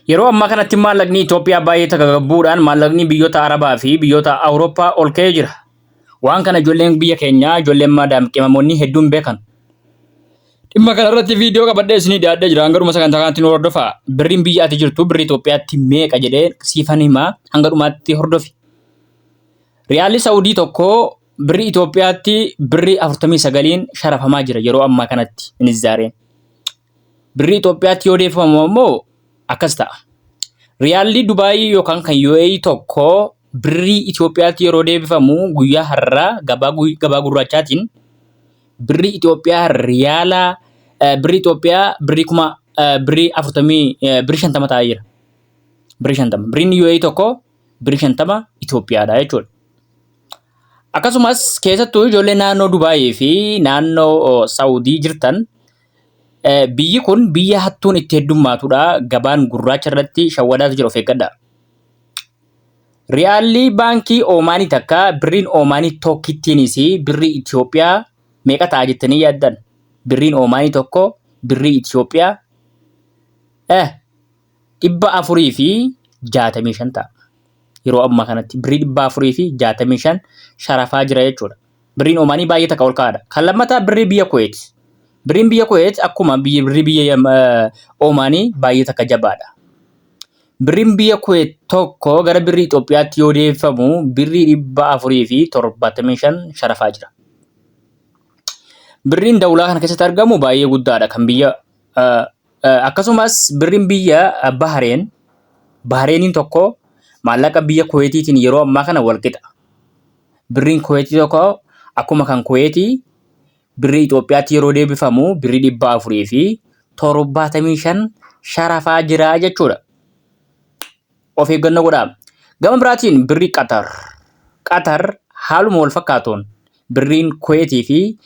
Yeroo ammaa kanatti maallaqni Itoophiyaa baay'ee tagagabbuudhaan maallaqni biyyoota Arabaa fi biyyoota Awurooppaa ol ka'ee jira. Waan kana ijoolleen biyya keenyaa, ijoolleen maadaam qimamoonni hedduun beekan. Dhimma kana irratti viidiyoo qabadhee isinii dhiyaadhee jira. Hanga dhuma sagantaa kanaatti nu hordofaa. Birriin biyya ati jirtu birrii Itoophiyaatti meeqa jedhee siifan himaa hanga dhumaatti hordofi. Riyaalli Saawudii tokko birrii Itoophiyaatti birrii 49n sharafamaa jira yeroo ammaa kanatti minizzaareen. Birrii Itoophiyaatti yoo deebifamu ammoo akkas ta'a. Riyaalli Dubaayii yookaan kan UAE tokko birrii Itoophiyaatti yeroo deebifamu guyyaa har'aa gabaa gabaa gurraachaatiin birrii Itoophiyaa riyaala birrii Itoophiyaa birrii kuma birrii afurtamii birrii 50 ta'aa jira. Birrii 50. Birriin UAE tokko birrii 50 Itoophiyaadha jechuudha. Akkasumas keessattuu ijoollee naannoo Dubaayii fi naannoo Saawudii jirtan biyyi kun biyya hattuun itti heddummaatudha. Gabaan gurraacha irratti shawwadaatu jira of eeggadha. Riyaalli baankii Oomaanii takka birriin Oomaanii tokkittiinis birrii Itoophiyaa meeqa ta'a jettanii yaaddan? Birriin Oomaanii tokko birrii Itoophiyaa 465 ta'a. Yeroo ammaa kanatti birrii 465 sharafaa jira jechuudha. Birriin Oomaanii baay'ee takka ol ka'aadha. Kan lammataa birrii biyya Kuweet. Birriin biyya Kuweet akkuma birrii biyya Oomaanii baay'ee takka jabaadha. Birriin biyya Kuweet tokko gara birrii Itoophiyaatti yoo deebifamu birrii 475 sharafaa jira. Birriin dawlaa kana keessatti argamu baay'ee guddaadha kan biyya akkasumas birriin biyya Bahareen Bahareeniin tokko maallaqa biyya Kuweetiitiin yeroo ammaa kana wal qixa. Birriin Kuweetii tokko akkuma kan Kuweetii birrii Itoophiyaatti yeroo deebifamu birrii 475 sharafaa jira jechuudha. Of eeggannoo godhaa. Gama biraatiin birrii Qatar. Qatar haaluma wal fakkaatuun birriin Kuweetii fi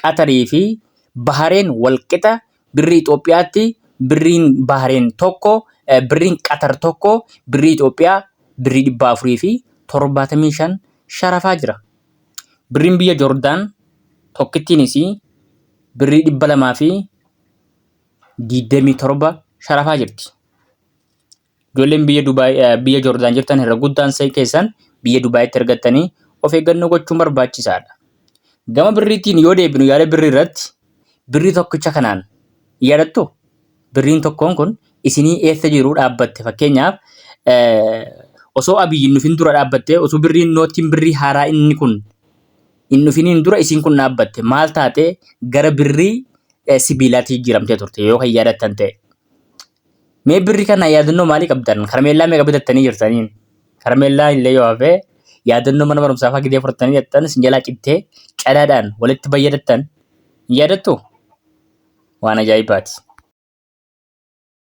Qatarii fi Bahareen wal qixa birrii Itoophiyaatti birriin Bahareen tokko birriin Qatar tokko birrii Itoophiyaa birrii 475 sharafaa jira. Birriin biyya Jordaan tokkittiinis birrii 227 sharafaa jirti. Ijoolleen biyya Dubaay biyya Jordaan jirtan irra guddaan keessan biyya Dubaayitti argattanii of eeggannoo gochuun barbaachisaadha. Gama birriitiin yoo deebinu yaada birrii irratti birrii tokkicha kanaan yaadattu birriin tokkoon kun isinii eessa jiru dhaabbatte fakkeenyaaf osoo Abiyyi hin dhufin dura dhaabbatte osoo birriin noottiin birrii haaraa inni kun hin dhufiniin dura isiin kun dhaabbatte maal taate gara birrii sibiilaatti jijjiiramtee turte yoo kan yaadattan ta'e. Mee birri kana yaadannoo maalii qabdan? Karameellaa meeqa bitattanii jirtaniin? Karameellaa illee yoo hafe yaadannoo mana barumsaa fa'aa gidee fudhattanii jettan isin jalaa cittee cadaadhaan walitti bayyadattan hin yaadattu? Waan ajaa'ibaati.